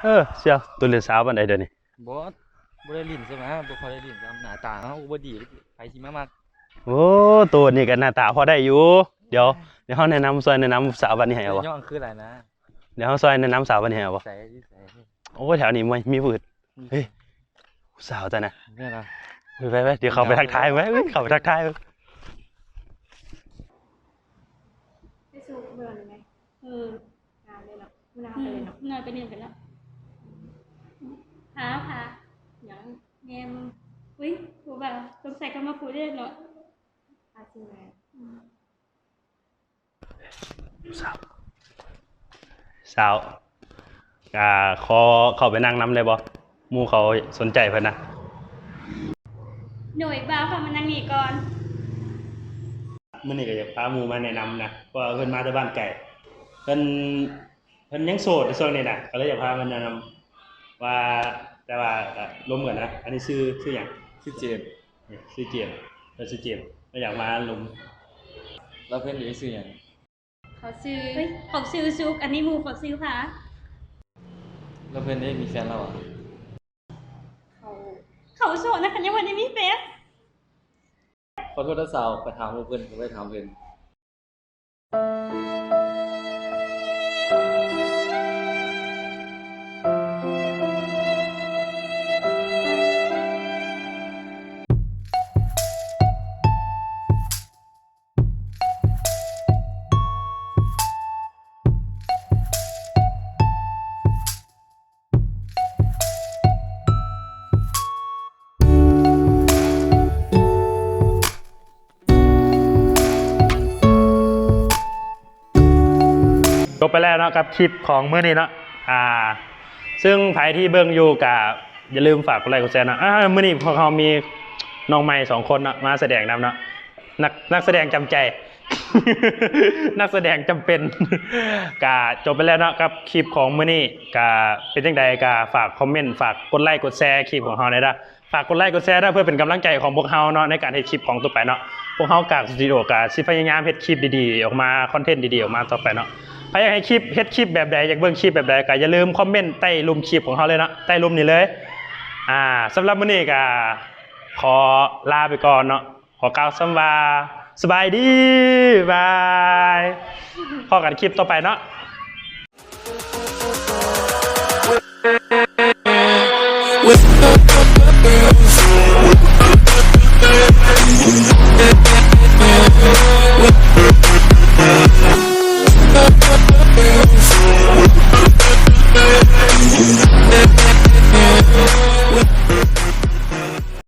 ເອີ ສ່ຽວ ໂຕຫຼິ້ນສາວປານໃດດຽວນີ້? ບໍ່ ບໍ່ໄດ້ຫຼິ້ນຊະຫວາ ບໍ່ຄ່ອຍໄດ້ຫຼິ້ນ ໜ້າຕາເຮົາບໍ່ດີ ໃຜຊິມາມັກ? ໂອ້ ໂຕນີ້ກໍໜ້າຕາພໍໄດ້ຢູ່. ດຽວ ດຽວເຮົາແນະນຳ ຊ່ວຍແນະນຳສາວບ້ານນີ້ໃຫ້ເອົາບໍ່? ຍ້ອງຄືຫຼາຍນະ. ດຽວເຮົາຊ່ວຍແນະນຳສາວບ້ານນີ້ໃຫ້ເອົາບໍ່? ໃສ ຢູ່ໃສ? ໂອ້ ແຖວນີ້ມັນມີຜູ້ອື່ນ. ເຮີ້ຍ ສາວຈ້ະນະ. ແມ່ນຫວາ? ເຮີ້ຍ ໄປໆ ດຽວເຂົ້າໄປທັກທາຍເບິ່ງ ເຂົ້າໄປທັກທາຍເບິ່ງ. ໄປສູ່ເບິ່ງໄດ້. ເອີ ງາມເດ້ເນາະ ມື້ໜ້າເຮົາໄປຫຼິ້ນເນາະ. ອືມ ໜ້າໄປຫຼິ້ນກັນເນາະ. ພາ ພາ ຫຍັງ ແມ່ມຶງ. ອຸ້ຍ ຜູ້ບ່າວ ສົງໄສເຂົາມາຄູ່ເດ້ເນາະ. ພາຊິແມ່ນ. ອືມ ສາວ ສາວ ອ່າ ຂໍເຂົ້າໄປນັ່ງນຳໄດ້ບໍ່? ໝູ່ເຂົາສົນໃຈເພິ່ນນະ. ໂດຍ ບ່າວ ເຂົ້າມານັ່ງນີ້ກ່ອນ. ມື້ນີ້ກໍຢາກພາໝູ່ມາແນະນຳນະ ເພາະວ່າເພິ່ນມາແຕ່ບ້ານໄກ ເພິ່ນ ເພິ່ນຍັງໂສດໃນຊ່ວງນີ້ນະ ກໍເລີຍຢາກພາມາແນະນຳວ່າ ແຕ່ວ່າກໍລົມກັນນະ. ອັນນີ້ຊື່ ຊື່ຫຍັງ? ຊື່ເຈມ. ຊື່ເຈມ ເອີ ຊື່ເຈມ ກໍຢາກມາລົມ. ແລ້ວເພິ່ນນີ້ຊື່ຫຍັງ? ເຂົາຊື່ ເອີຍ ເຂົາຊື່ສຸກ ອັນນີ້ໝູ່ເຂົາຊື່ພາ. ແລ້ວເພິ່ນໄດ້ມີແຟນແລ້ວຫວາ? ເຂົາ ເຂົາໂສດນະ ຄັນຍັງບໍ່ໄດ້ມີແຟນ. ຂໍໂທດເດີສາວ ໄປຖາມໝູ່ເພິ່ນ ກໍໄປຖາມເພິ່ນ. ຈົບໄປແລ້ວເນາະ ກັບຄລິບຂອງມື້ນີ້ເນາະ. ອ່າ ເຊິ່ງໃຜທີ່ເບິ່ງຢູ່ກະຢ່າລືມຝາກກົດໄລກົດແຊເນາະ. ອ່າ ມື້ນີ້ພວກເຮົາມີນ້ອງໃໝ່ສອງຄົນເນາະ ມາສະແດງນຳເນາະ. ນັກ ນັກສະແດງຈຳໃຈ ນັກສະແດງຈຳເປັນ. ກະຈົບໄປແລ້ວເນາະ ກັບຄລິບຂອງມື້ນີ້. ກະເປັນຈັ່ງໃດກະຝາກຄອມເມັນ ຝາກກົດໄລກົດແຊຄລິບຂອງເຮົາແດ່ເດີ. ຝາກກົດໄລກົດແຊເດີ ເພື່ອເປັນກຳລັງໃຈຂອງພວກເຮົາເນາະ ໃນການເຮັດຄລິບຂອງຕໍ່ໄປເນາະ. ພວກເຮົາກາກສະຕູດິໂອກະຊິພະຍາຍາມເຮັດຄລິບດີໆອອກມາ ຄອນເທັນດີໆອອກມາຕໍ່ໄປເນາະ. ໃຜຢາກໃຫ້ຄລິບ ເຮັດຄລິບແບບໃດ ຢາກເບິ່ງຄລິບແບບໃດ ກະຢ່າລືມຄອມເມັນໃຕ້ລຸ່ມຄລິບຂອງເຮົາເລີຍເນາະ ໃຕ້ລຸ່ມນີ້ເລີຍ. ອ່າ ສຳລັບມື້ນີ້ກະຂໍລາໄປກ່ອນເນາະ. ຂໍກ່າວຄຳວ່າ ສະບາຍດີ ບາຍ. ພໍ້ກັນຄລິບຕໍ່ໄປເນາະ.